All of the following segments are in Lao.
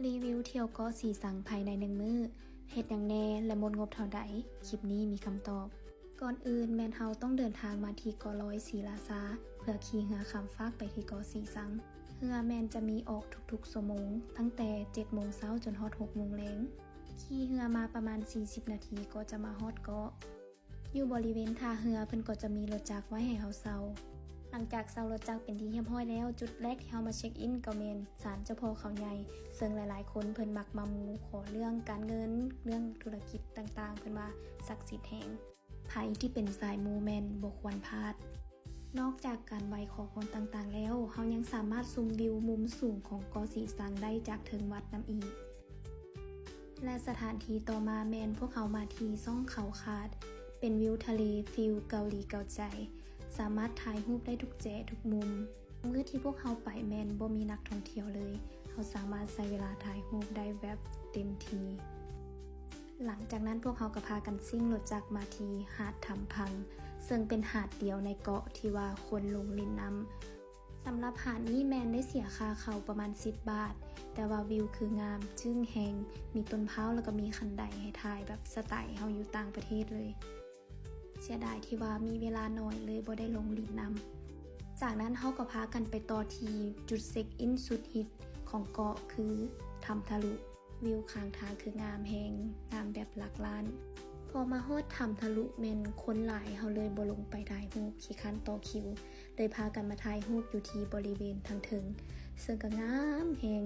ຣີວິວທ່ຽວເກາະສີຊັງພາຍໃນໜຶ່ງມື້ ເຮັດຫຍັງແດ່ ແລະ ໝົດງົບເທົ່າໃດ? ຄລິບນີ້ມີຄຳຕອບ. ກ່ອນອື່ນແມ່ນເຮົາຕ້ອງເດີນທາງມາທີ່ເກາະລອຍສີລາຊາ ເພື່ອຂີ່ເຮືອຂ້າມຟາກໄປທີ່ເກາະສີຊັງ. ເຮືອແມ່ນຈະມີອອກທຸກໆຊົ່ວໂມງ ຕັ້ງແຕ່ເຈັດໂມງເຊົ້າຈົນຮອດຫົກໂມງແລງ. ຂີ່ເຮືອມາປະມານສີ່ສິບນາທີກໍຈະມາຮອດເກາະ. ຢູ່ບໍລິເວນທ່າເຮືອເພິ່ນກໍຈະມີລົດຈັກໄວ້ໃຫ້ເຮົາເຊົ່າ. ຫຼັງຈາກເຊົ່າລົດຈັກເປັນທີ່ຮຽບຮ້ອຍແລ້ວ, ຈຸດແລກທີ່ເຮົາມາເຊັກອິນກໍແມ່ນສານເຈົ້າພໍ່ເຂົາໃຫຍ່, ເຊິ່ງຫຼາຍໆຄົນເພິ່ນມັກມາໝູ່ຂໍເລື່ອງການເງິນ, ເລື່ອງທຸລະກິດຕ່າງໆ, ເພິ່ນວ່າສັກສິດແຮງ. ໃຜທີ່ເປັນສາຍໝູ່ແມ່ນບໍ່ຄວນພາດ. ນອກຈາກການໄຫວ້ຂໍພອນຕ່າງໆແລ້ວ, ເຮົາຍັງສາມາດຊົມວິວມຸມສູງຂອງເກາະສີຊັງໄດ້ຈາກເທິງວັດນຳອີກ. ແລະ ສະຖານທີ່ຕໍ່ມາແມ່ນພວກເຮົາມາທີ່ຊ່ອງເຂົາຂາດ, ເປັນວິວທະເລຟີລເກົາຫຼີເກົາໃຈ, ສາມາດຖ່າຍຮູບໄດ້ທຸກແຈທຸກມຸມ. ມື້ທີ່ພວກເຮົາໄປແມ່ນບໍ່ມີນັກທ່ອງທ່ຽວເລີຍ, ເຮົາສາມາດໃຊ້ເວລາຖ່າຍຮູບໄດ້ແບບເຕັມທີ່. ຫຼັງຈາກນັ້ນພວກເຮົາກໍພາກັນຊິ່ງລົດຈັກມາທີ່ຫາດທຳພັງ, ເຊິ່ງເປັນຫາດດຽວໃນເກາະທີ່ວ່າຄົນລົງຫຼິ້ນນ້ຳ. ສຳລັບຫາດນີ້ແມ່ນໄດ້ເສຍຄ່າເຂົ້າປະມານສິບບາດ, ແຕ່ວ່າວິວຄືງາມ, ຈຶ້ງແຮງ, ມີຕົ້ນພ້າວ ແລ້ວກໍມີຄັນໄດໃຫ້ຖ່າຍແບບສະໄຕເຮົາຢູ່ຕ່າງປະເທດເລີຍ. ເສຍດາຍທີ່ວ່າມີເວລາໜ້ອຍ ເລີຍບໍ່ໄດ້ລົງຫຼິ້ນນ້ຳ. ຈາກນັ້ນເຮົາກໍພາກັນໄປຕໍ່ທີ່ຈຸດເຊັກອິນສຸດຮິດຂອງເກາະ ຄືຖ້ຳທະລຸ. ວິວຂ້າງທາງຄືງາມແຮງ, ງາມແບບຫຼັກລ້ານ. ພໍມາຮອດຖ້ຳທະລຸແມ່ນຄົນຫຼາຍ, ເຮົາເລີຍບໍ່ລົງໄປຖ່າຍຮູບ, ຂີ້ຄ້ານຕໍ່ຄິວ, ເລີຍພາກັນມາຖ່າຍຮູບຢູ່ທີ່ບໍລິເວນທາງເທິງ, ເຊິ່ງກໍງາມແຮງ,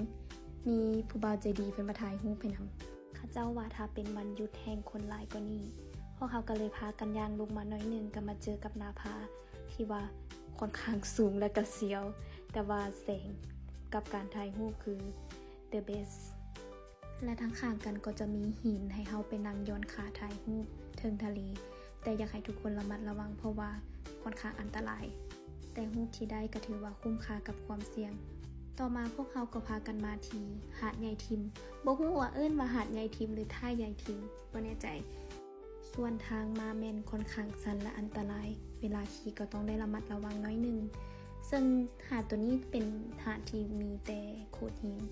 ມີຜູ້ບ່າວໃຈດີເພິ່ນມາຖ່າຍຮູບໃຫ້ນຳ. ເຂົາເຈົ້າວ່າຖ້າເປັນວັນຢຸດແຮ່ງຄົນຫຼາຍກວ່ານີ້, ພວກເຮົາກໍເລີຍພາກັນຍ່າງລົງມາໜ້ອຍໜຶ່ງ, ກໍມາເຈີກັບໜ້າຜາທີ່ວ່າຂ້ອນຂ້າງສູງ ແລະ ກໍສຽວ, ແຕ່ວ່າແສງກັບການຖ່າຍຮູບຄື the best. ແລະ ທາງຂ້າງກັນກໍຈະມີຫີນໃຫ້ເຮົາໄປນັ່ງຢ່ອນຂາຖ່າຍຮູບເທິງທະເລ, ແຕ່ຢາກໃຫ້ທຸກຄົນລະມັດລະວັງ ເພາະວ່າຂ້ອນຂ້າງອັນຕະລາຍ, ແຕ່ຮູບທີ່ໄດ້ກໍຖືວ່າຄຸ້ມຄ່າກັບຄວາມສ່ຽງ. ຕໍ່ມາພວກເຮົາກໍພາກັນມາທີ່ຫາດໃຫຍ່ທິມ, ບໍ່ຮູ້ວ່າເອີ້ນວ່າຫາດໃຫຍ່ທິມ ຫຼື ທ່າໃຫຍ່ທິມ, ບໍ່ແນ່ໃຈ. ສ່ວນທາງມາແມ່ນຂ້ອນຂ້າງຊັນ ແລະ ອັນຕະລາຍ, ເວລາຂີ່ກໍຕ້ອງໄດ້ລະມັດລະວັງໜ້ອຍໜຶ່ງ. ເຊິ່ງຫາດໂຕນີ້ເປັນຫາດທີ່ມີແຕ່ໂຂດຫີນ,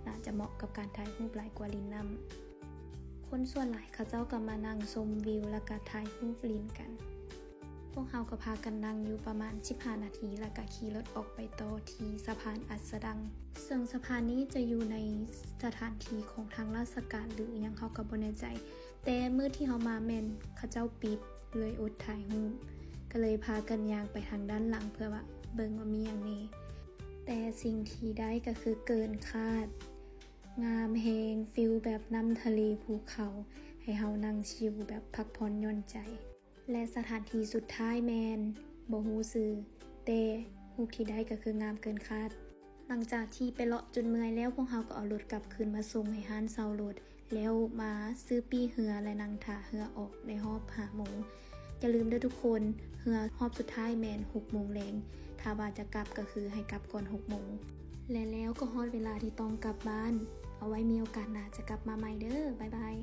ໜ້າຈະເໝາະກັບການຖ່າຍຮູບຫຼາຍກວ່າຫຼິ້ນນ້ຳ. ຄົນສ່ວນຫຼາຍເຂົາເຈົ້າກໍມານັ່ງຊົມວິວ ແລ້ວກໍຖ່າຍຮູບຫຼິ້ນກັນ. ພວກເຮົາກໍພາກັນນັ່ງຢູ່ປະມານສິບຫ້ານາທີ ແລ້ວກໍຂີ່ລົດອອກໄປຕໍ່ທີ່ສະພານອັດສະດັງ, ເຊິ່ງສະພານນີ້ຈະຢູ່ໃນສະຖານທີ່ຂອງທາງລາຊະການ ຫຼື ອີ່ຫຍັງ ເຮົາກໍບໍ່ແນ່ໃຈ. ແຕ່ມື້ທີ່ເຮົາມາແມ່ນເຂົາເຈົ້າປິດ, ເລີຍອົດຖ່າຍຮູບ, ກໍເລີຍພາກັນຍ່າງໄປທາງດ້ານຫຼັງເພື່ອວ່າເບິ່ງວ່າມີຫຍັງແດ່. ແຕ່ສິ່ງທີ່ໄດ້ກໍຄືເກີນຄາດ, ງາມແຮງ, ຟີລແບບນ້ຳທະເລພູເຂົາ, ໃຫ້ເຮົານັ່ງຊິວແບບພັກຜ່ອນຢ່ອນໃຈ. ແລະ ສະຖານທີ່ສຸດທ້າຍແມ່ນ ບໍ່ຮູ້ຊື່, ແຕ່ຮູບທີ່ໄດ້ກໍຄືງາມເກີນຄາດ. ຫຼັງຈາກທີ່ໄປເລາະຈົນເມື່ອຍແລ້ວ, ພວກເຮົາກໍເອົາລົດກັບຄືນມາສົ່ງໃຫ້ຮ້ານເຊົ່າລົດ, ແລ້ວມາຊື້ປີ້ເຮືອ ແລະ ນັ່ງຖ້າເຮືອອອກໃນຮອບຫ້າໂມງ. ຢ່າລືມເດີ້ທຸກຄົນ, ເຮືອຮອບສຸດທ້າຍແມ່ນຫົກໂມງແລງ, ຖ້າວ່າຈະກັບກໍຄືໃຫ້ກັບກ່ອນຫົກໂມງ. ແລະ ແລ້ວກໍຮອດເວລາທີ່ຕ້ອງກັບບ້ານ. ເອົາໄວ້ມີໂອກາດໜ້າຈະກັບມາໃໝ່ເດີ້. ບາຍບາຍ.